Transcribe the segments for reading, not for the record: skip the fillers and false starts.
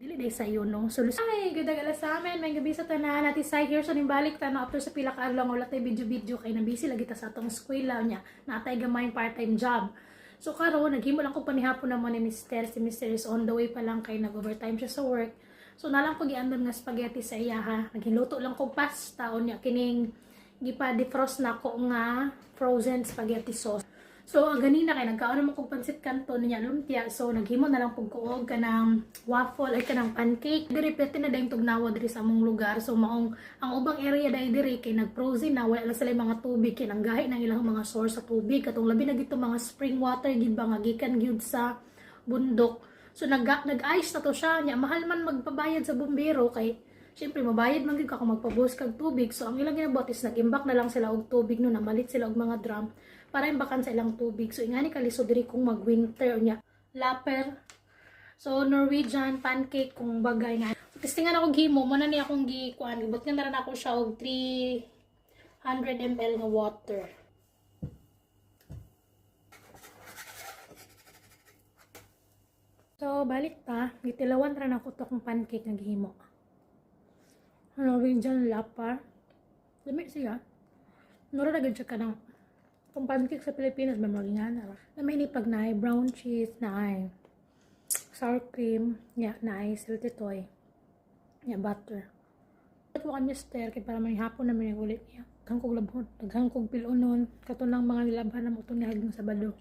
Dili day sayo, no? So, ay, good agala sa amin. May gabi sa tanan. Ati Sai here. So, nimbalik ta no, after sa pila ka adlaw nga wala tay video-video kay na busy lagi ta sa atong eskwela niya. Natay gamay part-time job. So, karon naghimo lang ko panihapon naman ni Mister. Si Mister is on the way pa lang kay nag-overtime siya sa work. So, nalang ko giandam nga spaghetti sa iya ha. Naghiluto lang ko pasta unya kining gipa-defrost na ko nga frozen spaghetti sauce. So, ang ganina kay nagkaon naman kog pansit kanton niya lumpia. So, naghimo na lang pug ko og kanang waffle ay kanang pancake. Diri pwede na dayong tugnawa diri sa among lugar. So, maong ang ubang area dai diri kay nag-frozen na, wala na sila mga tubig kay nanggahi ng ilang mga source sa tubig. Katong labi na gito mga spring water gid ba nga gikan gyud sa bundok. So nag-ice na to siya niya. Mahal man magpabayad sa bumbero kay syempre mabayad man gyud ka kung magpabuhos kag tubig. So ang ilang ginabuhat is nag-imbak na lang sila og tubig no, namalit sila og mga drum para imbakan sa ilang tubig. So ingani kalisod diri kung mag-winter niya. Lapper. So Norwegian pancake kung bagay nga. So, testingan ako gihimo mo na ni akong gikuan. Gibot nga na rin ako siya og 300 ml nga water. So balik ta, gitilawan ra nako to akong pancake nga gihimo. Norwegian lapa. Lami siya. Nura na gud siya kanang kung pancake sa Pilipinas ba maging ra. Lami ni pag naay brown cheese, naay sour cream, ya naay saltitoy, ya butter. At mo kay mister kay para may hapon namin ulit niya. Daghang kog labhon, daghang kog pilonon, kato lang mga nilabhan na mo to ni Sabado.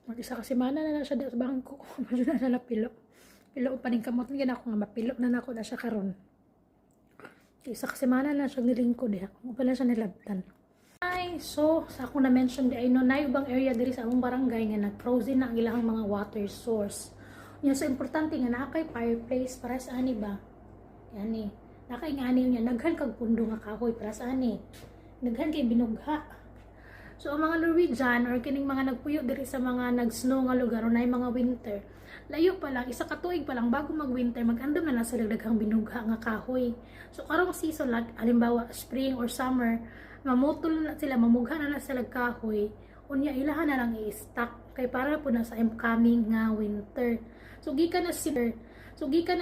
Mag isa ka semana na na siya sa bangko. Medyo na siya napilo. Pilo pa rin kamot niya ako nga mapilo na nako na siya karon. Isa ka semana na siya nilingkod diha. Mo pa na siya nilabtan. Ay, so sa akong na-mention di ay no, na ubang area diri sa among barangay nga nag-frozen na ang ilang mga water source. Nya so importante nga naa kay fireplace para sa ani ba? Yani, naa kay ngani niya naghan kag pundo nga kahoy para sa ani. Naghan kay binugha. So ang mga Norwegian or kining mga nagpuyo diri sa mga nag-snow nga lugar o naay mga winter, layo pa lang, isa ka tuig pa lang bago mag-winter, mag-andam na lang sila daghang binugha nga kahoy. So karong season like halimbawa spring or summer, mamutol na sila, mamugha na na sila kahoy, unya ilahan na lang i-stock kay para po na sa incoming nga winter. So gikan na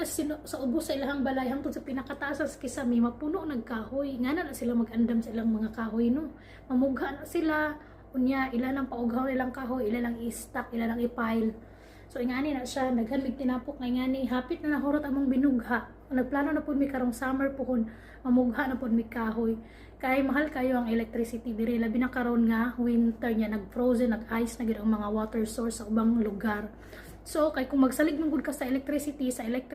sino, sa ubos sa ilahang balay hangtod sa pinakataas sa kisame mapuno nagkahoy. Nga na na sila mag-andam sa ilang mga kahoy no. Mamugha na sila unya ila nang paughaw nilang kahoy, ila lang i-stock, ila lang i-pile. So ingani na siya, naghan mig tinapok nga ingani hapit na nahurot among binugha. Nagplano na pud mi karong summer pohon mamugha na pud mi kahoy. Kay mahal kayo ang electricity diri labi na karon nga winter niya nag-frozen, nag-ice na gid ang mga water source sa ubang lugar. So kay kung magsalig man gud ka sa electricity sa electric